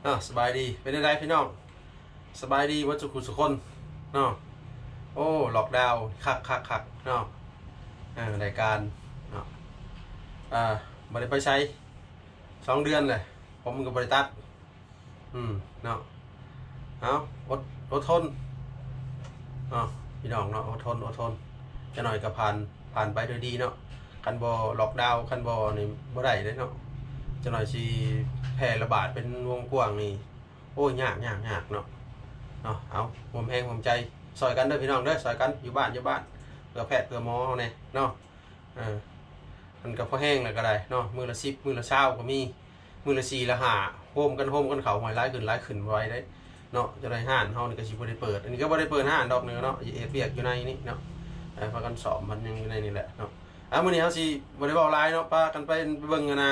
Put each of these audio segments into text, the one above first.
ເນາະ ສະບາຍດີ ເປັນຈັ່ງໃດພີ່ນ້ອງ? ສະບາຍດີເບິດສູ່ຜູ້ສູ່ຄົນເນາະ. ໂອ້ ລັອກດາວຄັກໆໆເນາະ. ເອີ ໄດ້ການເນາະ ເອີ ບໍ່ໄດ້ໄປໃສສອງເດືອນແຫຼະ ຜົມກໍບໍ່ໄດ້ຕັດ. ອືມ ເນາະ ເອົາ ອົດ ອົດທົນເນາະ ພີ່ນ້ອງເນາະ ອົດທົນ ອົດທົນ ຈັກໜ້ອຍກໍຜ່ານ ຜ່ານໄປໂດຍດີເນາະ. ຄັນບໍ່ລັອກດາວ ຄັນບໍ່ນີ້ບໍ່ໄດ້ເດ້ເນາະ. ຈັກໜ້ອຍຊິແຜ່ລະບາດເປັນວົງກວ້າງນີ້ ໂອ້ຍ ຍາກ ຍາກ ຍາກເນາະ ເນາະ. ເອົາ ຮ່ວມແຮງຮ່ວມໃຈຊ່ອຍກັນເດີພີ່ນ້ອງເດີ ຊ່ອຍກັນ ຢູ່ບ້ານ ຢູ່ບ້ານ ເພື່ອແພດເພື່ອໝໍເຮົາແດ່ເນາະ. ເອີ ມັນກໍພໍແຮງແລ້ວກໍໄດ້ເນາະ ມື້ລະສິບ ມື້ລະຊາວກໍມີ ມື້ລະສີ່ລະຫ້າ ໂຮມກັນ ໂຮມກັນເຂົ້າ ຫ້ວຍ ຫຼາຍຂຶ້ນ ຫຼາຍຂຶ້ນ ບໍ່ໄຫວເດ້ເນາະ. ຈະໄດ້ຮ້ານເຮົານີ້ກໍຊິບໍ່ໄດ້ເປີດ ອັນນີ້ກໍບໍ່ໄດ້ເປີດຮ້ານດອກນີ້ເນາະ ເຮັດວຽກຢູ່ໃນນີ້ເນາະ. ເອີ ພາກັນຊ້ອມພັນຍັງຢູ່ໃນນີ້ແຫຼະເນາະ. ອ່າ ມື້ນີ້ເຮົາຊິບໍ່ໄດ້ເວົ້າຫຼາຍເນາະ ພາກັນໄປ ໄປເບິ່ງ ອັນນ່າ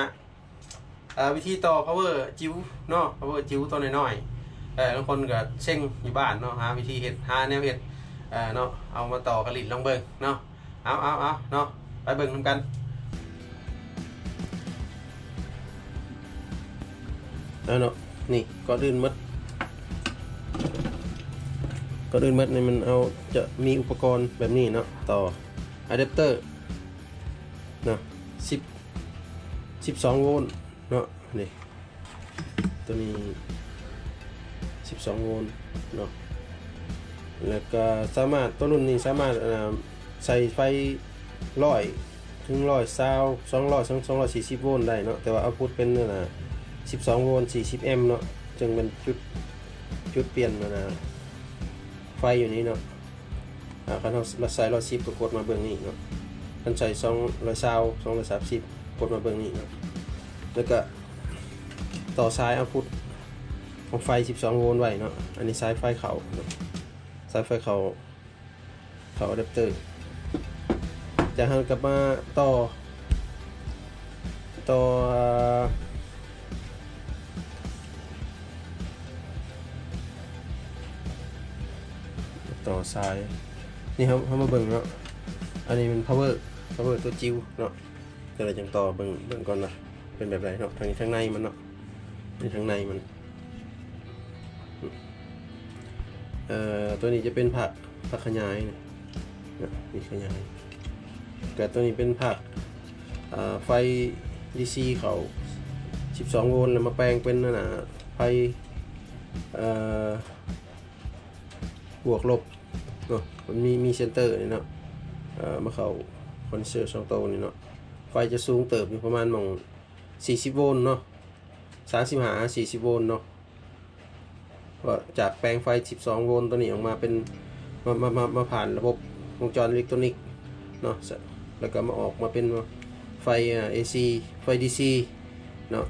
ເອີ ວິທີຕໍ່ພາວເວີຈິວເນາະ ພາວເວີຈິວຕົວນ້ອຍໆ. ເອີ ລາງຄົນກໍເຊັງຢູ່ບ້ານເນາະ ຫາວິທີເຮັດ ຫາແນວເຮັດ ເອີ ເນາະ ເອົາມາຕໍ່ກັນຫຼິ້ນລອງເບິ່ງເນາະ. ເອົາ ເອົາ ເອົາເນາະ ໄປເບິ່ງນຳກັນ. ເອົາເນາະ ນີ້ ກ່ອນອື່ນໝົດ ກ່ອນອື່ນໝົດນີ້ ມັນເອົາ ຈະມີອຸປະກອນແບບນີ້ເນາະ ຕໍ່ອາແດັບເຕີເນາະ ສິບ ສິບສອງໂວນເນາະ. ນີ້ ຕົວນີ້ສິບສອງໂວນເນາະ ແລ້ວກໍສາມາດ ຕົວລຸ້ນນີ້ສາມາດ ອ່າ ໃສ່ໄຟຮ້ອຍເຖິງຮ້ອຍຊາວ ສອງຮ້ອຍເຖິງສອງຮ້ອຍສີ່ສິບໂວນໄດ້ເນາະ. ແຕ່ວ່າເອົາພຸດເປັນ ອັນນ່າ ສິບສອງໂວນ ສີ່ສິບແອມເນາະ ຈຶ່ງແມ່ນຈຸດ ຈຸດປ່ຽນ ອັນນ່າ ໄຟຢູ່ນີ້ເນາະ. ອ່າ ຄັນເຮົາໃສ່ຮ້ອຍສິບ ກໍກົດມາເບິ່ງນີ້ເນາະ. ຄັນໃສ່ສອງຮ້ອຍຊາວ ສອງຮ້ອຍສາມສິບ ກົດມາເບິ່ງນີ້ເນາະ. ແລ້ວກໍຕໍ່ສາຍເອົາພຸດຂອງໄຟສິບສອງໂວນໄວ້ເນາະ. ອັນນີ້ສາຍໄຟເຂົ້າເນາະ ສາຍໄຟເຂົ້າ ເຂົ້າອາແດັບເຕີ. ຈາກນັ້ນກໍມາຕໍ່ ຕໍ່ ອ່າ ຕໍ່ສາຍ ນີ້ເຮົາ ເຮົາມາເບິ່ງເນາະ. ອັນນີ້ແມ່ນພາວເວີ ພາວເວີຕົວຈິວເນາະ. ແຕ່ລະຈັ່ງຕໍ່ເບິ່ງ ເບິ່ງກ່ອນວ່າເປັນແບບໃດເນາະ. ທາງນີ້ທາງໃນມັນເນາະ ນີ້ທາງໃນມັນ. ເອີ ຕົວນີ້ຈະເປັນພາກ ພາກຂະຫຍາຍນະ ນີ້ຂະຫຍາຍ. ແລ້ວຕົວນີ້ເປັນພາກ ເອີ ໄຟດີຊີເຂົ້າສິບສອງໂວນ ແລ້ວມາແປງເປັນ ອັນນ່າ ໄຟ ເອີ ບວກລົບເນາະ. ມັນມີ ມີເຊັນເຕີນີ້ເນາະ ເອີ ມາເຂົ້າຄອນເຊີສອງໂຕນີ້ເນາະ. ໄຟຈະສູງເຕີບຢູ່ປະມານໝ່ອງສີ່ສິບໂວນເນາະ ສາມສິບຫ້າຫາສີ່ສິບໂວນເນາະ. ກໍຈາກແປງໄຟສິບສອງໂວນຕົວນີ້ອອກມາເປັນ ມາ ມາ ມາ ມາຜ່ານລະບົບວົງຈອນອີເລັກໂຕຣນິກເນາະ ແລ້ວກໍມາອອກມາເປັນໄຟ ເອຊີ ໄຟດີຊີເນາະ.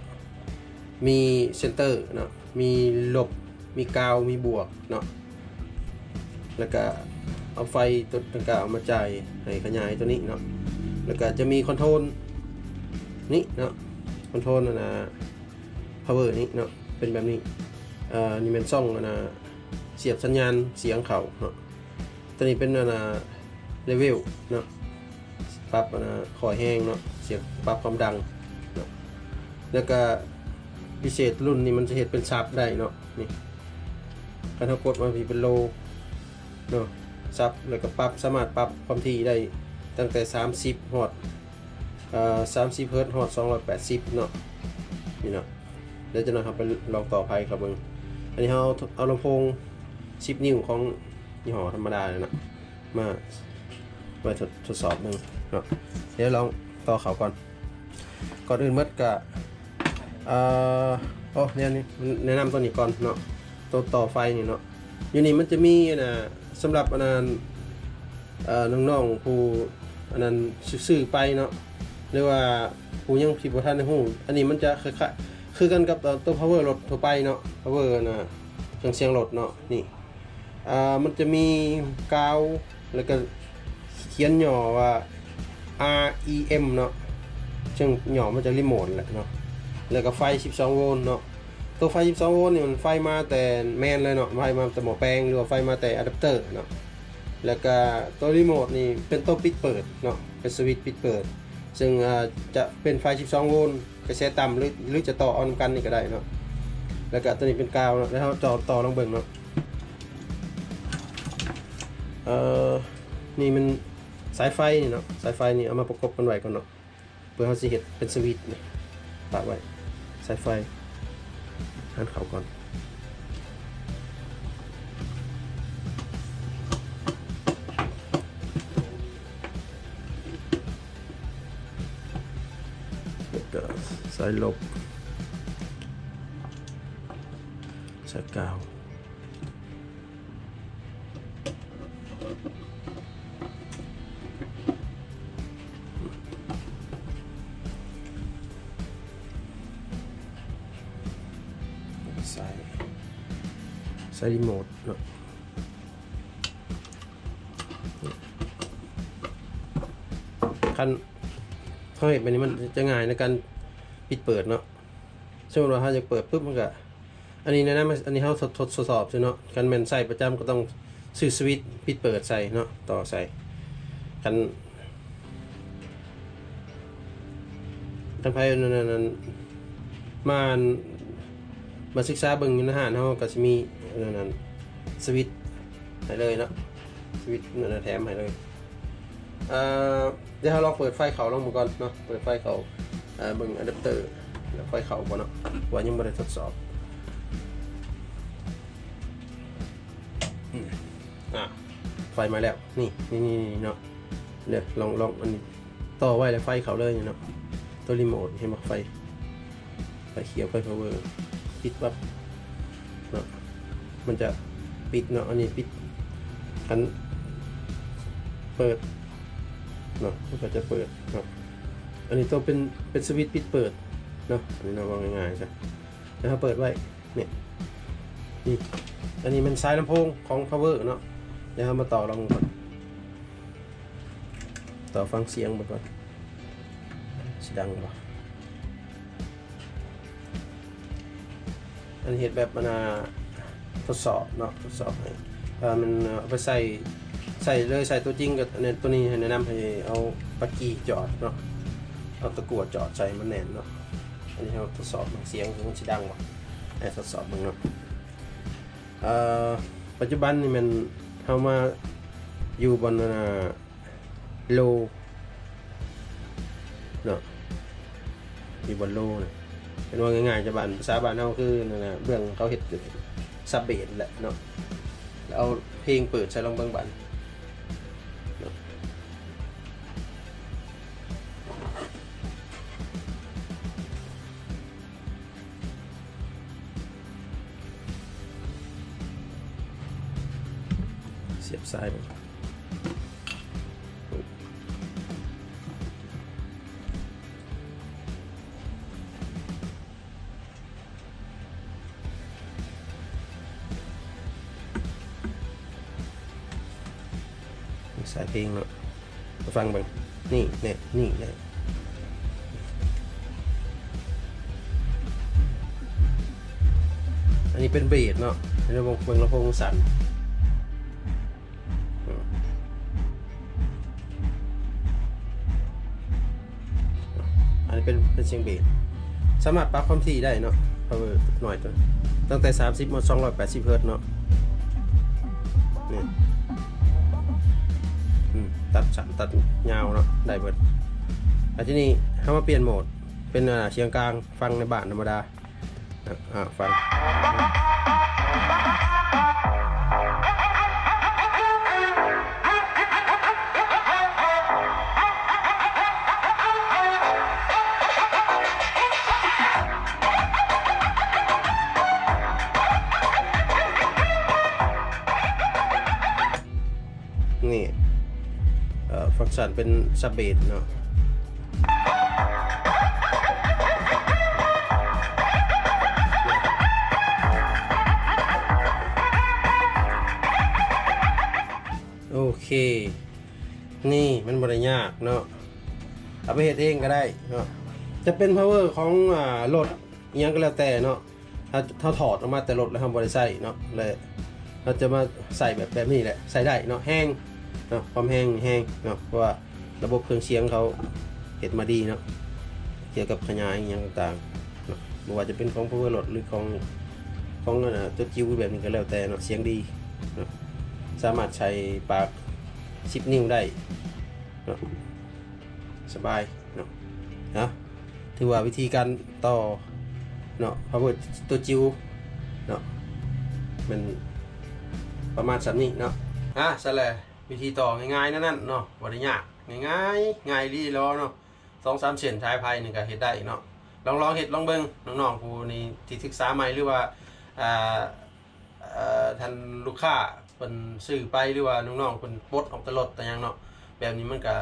ມີເຊັນເຕີເນາະ ມີລົບ ມີກາວ ມີບວກເນາະ. ແລ້ວກະເອົາໄຟຕົວດັ່ງກ່າວມາຈ່າຍໃຫ້ຂະຫຍາຍຕົວນີ້ເນາະ. ແລ້ວກະຈະມີຄອນໂທຣນນີ້ເນາະ ຄອນໂທຣນ ອັນນ່າ ພາວເວີນີ້ເນາະ ເປັນແບບນີ້. ເອີ ນີ້ແມ່ນຊ່ອງ ອັນນ່າ ສຽບສັນຍານສຽງເຂົ້າເນາະ. ຕົວນີ້ເປັນ ອັນນ່າ ເລເວວເນາະ ປັບ ອັນນ່າ ຄ່ອຍແຮງເນາະ ສຽງ ປັບຄວາມດັງເນາະ. ແລ້ວກະພິເສດລຸ້ນນີ້ມັນຈະເຮັດເປັນຊັບໄດ້ເນາະ. ນີ້ ຄັນເຮົາກົດມາພີ້ເປັນໂລເນາະ ຊັບ ແລ້ວກະປັບ ສາມາດປັບຄວາມຖີ່ໄດ້ຕັ້ງແຕ່ສາມສິບຮອດ ເອີ ສາມສິບເຮີດຮອດສອງຮ້ອຍແປດສິບເນາະ. ນີ້ເນາະ ດຽວຈັກໜ້ອຍເຮົາໄປລອງຕໍ່ໄຟເຂົາເບິ່ງ. ອັນນີ້ເຮົາເອົາລຳໂພງສິບນິ້ວຂອງຍີ່ຫໍ້ທຳມະດານີ້ນະ ມາໄວ້ທົດ ທົດສອບເບິ່ງເນາະ. ດຽວລອງຕໍ່ເຂົ້າກ່ອນ. ກ່ອນອື່ນໝົດກະ ເອີ ໂອ້ ແນວນີ້ ແນະນຳຕົວນີ້ກ່ອນເນາະ ຕົວຕໍ່ໄຟນີ້ເນາະ. ຢູ່ນີ້ມັນຈະມີ ອັນນ່າ ສຳລັບ ອັນນັ້ນ ເອີ ນ້ອງໆ ຜູ້ ອັນນັ້ນ ຊື້ ຊື້ໄປເນາະ ຫຼືວ່າຜູ້ຍັງ ທີ່ບໍ່ທັນໄດ້ຮູ້ ອັນນີ້ມັນຈະຄ້າຍໆ ຄືກັນກັບ ເອີ ຕົວພາວເວີລົດທົ່ວໄປເນາະ ພາວເວີ ອັນນ່າ ເຄື່ອງສຽງລົດເນາະ. ນີ້ ອ່າ ມັນຈະມີກາວ ແລ້ວກໍຂຽນຫຍໍ້ວ່າ ອາ ອີ ເອັມ ເນາະ ເຊິ່ງຫຍໍ້ມາຈາກຣີໂມດແຫຼະເນາະ. ແລ້ວກໍໄຟສິບສອງໂວນເນາະ ຕົວໄຟສິບສອງໂວນນີ້ມັນໄຟມາແຕ່ແມນເລີຍເນາະ ໄຟມາແຕ່ໝໍ້ແປງ ຫຼືວ່າໄຟມາແຕ່ອາແດັບເຕີເນາະ. ແລ້ວກະຕົວຣີໂມດນີ້ເປັນຕົວປິດເປີດເນາະ ເປັນສະວິດປິດເປີດ ເຊິ່ງ ອາ ຈະເປັນໄຟສິບສອງໂວນ ກະແສຕ່ຳ ຫຼື ຫຼືຈະຕໍ່ເອົານຳກັນນີ້ກະໄດ້ເນາະ. ແລ້ວກະຕົວນີ້ເປັນກາວເນາະ ແລ້ວເຮົາຕໍ່ ຕໍ່ລອງເບິ່ງເນາະ. ເອີ ນີ້ມັນສາຍໄຟນີ້ເນາະ ສາຍໄຟນີ້ເອົາມາປະກົບກັນໄວ້ກ່ອນເນາະ ເພື່ອເຮົາຊິເຮັດເປັນສະວິດນີ້ ປະໄວ້ ສາຍໄຟ ຫັນເຂົ້າກ່ອນ ແລ້ວກະສາຍລົບ ສາຍກາວ ສາຍ ສາຍຣີໂມດເນາະ. ຄັນເຮົາເຮັດແບບນີ້ມັນຈະງ່າຍໃນການປິດເປີດເນາະ. ສົມມຸດວ່າເຮົາຢາກເປີດປຶບ ມັນກະ ອັນນີ້ແນະນຳ ອັນນີ້ເຮົາທົດ ທົດສອບຊື່ເນາະ ຄັນແມ່ນໃຊ້ປະຈຳກໍຕ້ອງຊື້ສະວິດປິດເປີດໃສ່ເນາະ ຕໍ່ໃສ່ ຄັນ ຄັນໃຜນັ້ນ ນັ້ນ ນັ້ນ ມາ ມາສຶກສາເບິ່ງຢູ່ໃນຮ້ານເຮົາກໍຊິມີ ອັນນັ້ນ ສະວິດໃຫ້ເລີຍເນາະ ສະວິດນັ້ນນະ ແຖມໃຫ້ເລີຍ. ເອີ ດຽວເຮົາລອງເປີດໄຟເຂົ້າລອງເບິ່ງກ່ອນເນາະ ເປີດໄຟເຂົ້າ ເອີ ເບິ່ງອາດັບເຕີ ແລ້ວໄຟເຂົ້າບໍ່ເນາະ ເພາະວ່າຍັງບໍ່ໄດ້ທົດສອບ. ອາ ໄຟມາແລ້ວ ນີ້ ນີ້ ນີ້ເນາະ ເດີ ລອງ ລອງອັນນີ້ ຕໍ່ໄວ້ແລ້ວໄຟເຂົ້າເລີຍເນາະ ຕົວຣີໂມດເຫັນບໍ່ ໄຟ ໄຟຂຽວ ໄຟພາວເວີ ປິດປັບເນາະ ມັນຈະປິດເນາະ ອັນນີ້ປິດ ຄັນເປີດເນາະ ມັນກໍຈະເປີດເນາະ ອັນນີ້ຕ້ອງເປັນ ເປັນສະວິດປິດເປີດເນາະ ອັນນີ້ເນາະ ເວົ້າງ່າຍໆຊະ ແລ້ວເຮົາເປີດໄວ້ ນີ້ ນີ້ ອັນນີ້ແມ່ນສາຍລຳໂພງຂອງພາວເວີເນາະ ດຽວເຮົາມາຕໍ່ລອງເບິ່ງກ່ອນ ຕໍ່ຟັງສຽງເບິ່ງກ່ອນ ຊິດັງບໍ່. ອັນນີ້ເຮັດແບບ ອັນນ່າ ທົດສອບເນາະ ທົດສອບໃຫ້ ຖ້າມັນເອົາໄປໃສ່ ໃສ່ເລີຍ ໃສ່ຕົວຈິງກໍ ອັນນີ້ ຕົວນີ້ໃຫ້ແນະນຳໃຫ້ເອົາປາກີ້ຈອດເນາະ ເອົາຕະกั่ວຈອດໃສ່ໃຫ້ມັນແໜ້ນເນາະ. ອັນນີ້ເຮົາທົດສອບເບິ່ງສຽງມັນຊິດັງບໍ່ ໃຫ້ທົດສອບເບິ່ງເນາະ. ເອີ ປັດຈຸບັນນີ້ແມ່ນເຮົາມາຢູ່ບ່ອນ ອັນນ່າ ໂລເນາະ ຢູ່ບ່ອນໂລນະ ເປັນເວົ້າງ່າຍໆ ຈາກບ້ານ ພາສາບ້ານເຮົາຄືນັ້ນນະ ເບື້ອງເຂົາເຮັດຊັບເບສແຫຼະເນາະ ແລ້ວເອົາເພງເປີດໃສ່ລອງເບິ່ງບາດນີ້ເນາະ. ສຽບສາຍເບິ່ງ ສາຍເພງເນາະ ມາຟັງເບິ່ງ ນີ້ແນ່ ນີ້ແນ່ ອັນນີ້ເປັນເບສເນາະ ໃຫ້ເຮົາເບິ່ງ ເບິ່ງລຳໂພງສັ່ນ. ອັນນີ້ເປັນ ເປັນສຽງເບສ ສາມາດປັບຄວາມຖີ່ໄດ້ເນາະ ພາວເວີນ້ອຍຕົວ ຕັ້ງແຕ່ສາມສິບມາສອງຮ້ອຍແປດສິບເຮີດເນາະ ນີ້ ອືມ ຕັດສັ້ນຕັດຍາວເນາະ ໄດ້ເບິດ. ແລ້ວທີນີ້ເຮົາມາປ່ຽນໂໝດເປັນ ອ່າ ສຽງກາງ ຟັງໃນບ້ານທຳມະດາ. ອ່າ ຟັງ ນີ້ ເອີ ຟັງຊັ້ນເປັນຊັບເບສເນາະ. ໂອເຄ ນີ້ມັນບໍ່ໄດ້ຍາກເນາະ ເອົາໄປເຮັດເອງກໍໄດ້ເນາະ ຈະເປັນພາວເວີຂອງ ອ່າ ລົດ ອີ່ຫຍັງກໍແລ້ວແຕ່ເນາະ. ເຮົາ ເຮົາຖອດອອກມາແຕ່ລົດແລ້ວເຮົາບໍ່ໄດ້ໃຊ້ເນາະ ແລະ ເຮົາຈະມາໃຊ້ແບບ ແບບນີ້ແຫຼະ ໃຊ້ໄດ້ເນາະ ແຮງເນາະ ຄວາມແຮງແຮງເນາະ ເພາະວ່າລະບົບເຄື່ອງສຽງເຂົາເຮັດມາດີເນາະ ກ່ຽວກັບຂະຫຍາຍອີ່ຫຍັງຕ່າງໆເນາະ ບໍ່ວ່າຈະເປັນຂອງພາວເວີລົດ ຫຼື ຂອງ ຂອງອັນນ່າ ຕົວຈິ້ວແບບນີ້ກໍແລ້ວແຕ່ເນາະ ສຽງດີເນາະ ສາມາດໃສ່ປາກສິບນິ້ວໄດ້ເນາະ ສະບາຍເນາະ. ນະ ຖືວ່າວິທີການຕໍ່ເນາະ ພາວເວີຕົວຈິ້ວເນາະ ແມ່ນປະມານສ່ຳນີ້ເນາະ. ອາ ຊັ້ນແຫຼະ ວິທີຕໍ່ງ່າຍໆແນວນັ້ນເນາະ ບໍ່ໄດ້ຍາກ ງ່າຍໆ ງ່າຍອີ່ຫຼີເນາະ. ສອງສາມເສັ້ນສາຍໄຟນີ້ກໍເຮັດໄດ້ເນາະ ລອງ ລອງເຮັດລອງເບິ່ງ ນ້ອງໆຜູ້ນີ້ທີ່ສຶກສາໃໝ່ ຫຼືວ່າ ອ່າ ເອີ່ ທ່ານລູກຄ້າເພິ່ນຊື້ໄປ ຫຼືວ່ານ້ອງໆເພິ່ນປົດອອກແຕ່ລົດແຕ່ຫຍັງເນາະ ແບບນີ້ມັນກະ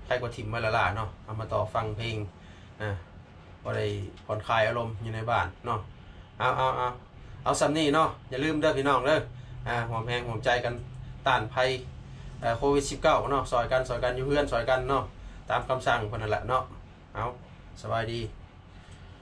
ໄຄກວ່າຖິ້ມໄວ້ລ້າໆເນາະ. ເອົາມາຕໍ່ຟັງເພງ ອ່າ ພໍໄດ້ຜ່ອນຄາຍອາລົມຢູ່ໃນບ້ານເນາະ. ເອົາ ເອົາ ເອົາ ເອົາສ່ຳນີ້ເນາະ ຢ່າລືມເດີພີ່ນ້ອງເດີ ອ່າ ຮ່ວມແຮງຮ່ວມໃຈກັນຕ້ານໄພ ເອີ່ ໂຄວິດສິບເກົ້າເນາະ ຊ່ອຍກັນ ຊ່ອຍກັນຢູ່ເຮືອນ ຊ່ອຍກັນເນາະ ຕາມຄຳສັ່ງເພິ່ນນັ້ນແຫຼະເນາະ. ເອົາ ສະບາຍດີ.